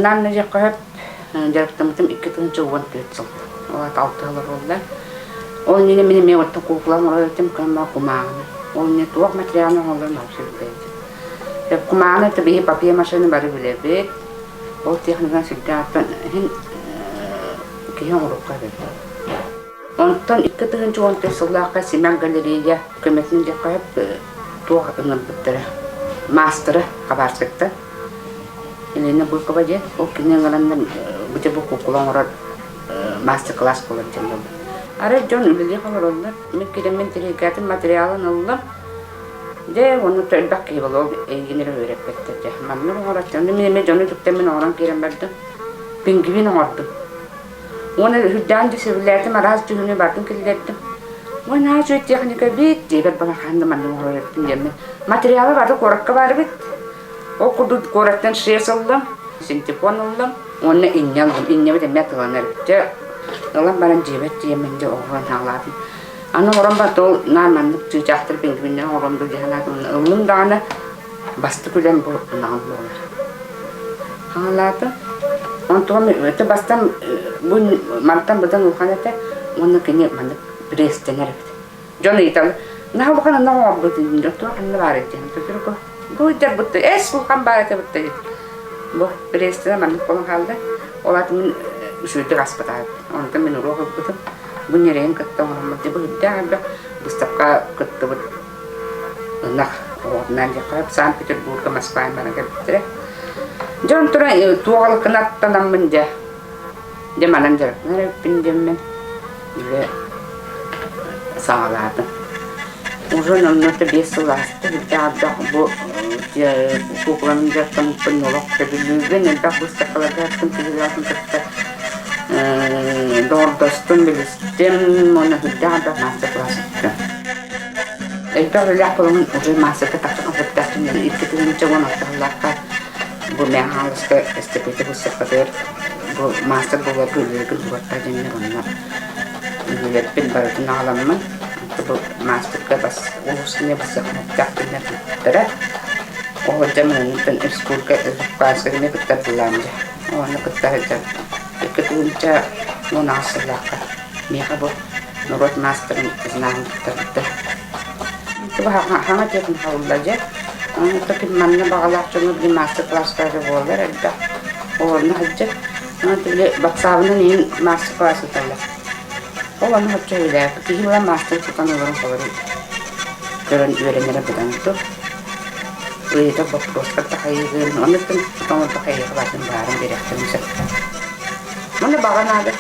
Профессиональнай дьиэххэ дьарыктаммытым 2014 сыл. Ол аата алта сыл буолла. Ол иннинэ мин эмиэ оттон куукула оҥорор этим, кыамма кумааҕыны. Ол иннинэ туох материалын оҥороллорун вообще билбэт. Кумааҕыны это биһи папье-машины бары билэбит. Ол техниканы сүрдээх иһин киһи оҥоруохха эбит. Онтон 2014 сыллаахха Семен галерея көмөтүн диэххэ туох ыҥырбыттара. Маастара Хабаровскайтан Елена Быкова диэн, ол кини ыҥыраннар бу бу куукула оҥорор мастер-класс буолар диэн буолла. Арай дьон үлэлиэх олороллор. Мин кэлэммин тириэргээтим материалын ыллым. Дьэ, уонна элбэх киһи буолла, ол эйигин эрэ үөрэппэттэр дьэ. Маннык оҥороччу. Онно мин эмиэ дьону үтүктэммин оҥорон киирэн бардым. Пингвин оҥордум. Уонна үрдээн дьэ сөбүлээтим, араас дьүһүнү барытын киллэрдим. Уонна аа үчүгэй техника эбит, дьиэбэр баран хаһан да маннык оҥорор эбиппин диэммин. Материала бары куоракка баар эбит. Ол курдук куораттан шерсть ыллым, синтепон ыллым уонна инньэ ыллым. Инньэбит эмиэ атыыланар эбит. Дьэ, ылан баран дьиэбэр тиийэммин дьэ оҕуран хаалаатым. Аны оҥорон баран ол наар маннык чыычаахтар пингвиннэр оҥорон дуу дии санаатым. Ыллым даҕаны бастакы үлэм бу ынаҕым буолар. Хаалаатым. Онтон өтө бастан бу мантан быдан улахан этэ уонна кини маннык пресстэнэр эбит. Дьон ыйыталлар, наһаа улахан ынах оҥорбут дии, туох ханна баар эбит диэн. Төтөрү бу ыйдар бутта, эс улахан баар этэ бутта диэн. Бу пресстэнэ маннык буолан хаалла. Ол аата мин үчүгэйдик аспатаҕым. Онтон мин уруок ылбытым. Бу ньирэйин кытта оҥороммут дьэ бу үрдээх элбэх быыстапка кыттыбыт ынах оҕотунаан диэххэ Санкт-Петербурга, Москваҕа баран кэлбиттэрэ. Дьэ онтон туох алыккын аттанаммын дьэ Дьэ манан дьарыктанар эбиппин диэммин үлэ саҕалаатым. Уже номнуо 5 сыл ааста үрдээх бу куукуланан дьарыктаммыппын олох сөбүлүүбүн элбэх быыстапкаларга аттым киһилээхпин кытта доҕордостум, билистим уонна үрдээх элбэх маастар-класс ыыттым. Элбэх үлэлээх буоламмын уже маастарга тахсан сөптөөхтүн 2016 сыллаахха бу Мэҥэ Хаҥаласка эстафета быыстапкатыгар Бу маастар буоларга үлэлэргэ угаттаа диэннэр онно үлэлэрбин барытын аҕаламмын бу маастарга бас улуус бассахматтаах диэннэр кыттара. Ол дьэ мин республика республиканскай эмиэ кыттар былаан дьэ. Онно кытта сылдьан 2018 сыллаахха миэхэ бу норуот маастарын знагын туттарбыттар. Хаҥа дьиэтин халылла дьэ. Онно манна баҕалаах дьоҥҥо били мастер-класстара буолар элбэх. Олорно сылдьар. Онон били батсаабынан иһин мастер-класс ыыталлар. Ол ону соччо үлэлээбит. Киһи буолан мастер тутан олорон холору көрөн үөрэнэрэ быдан тур. Ыйытар боппуруостар тахайыгын, оннуттан тутан олордох эйиэхэ баатын баарын биэриэхтэрин сөп. Манна баҕа наада.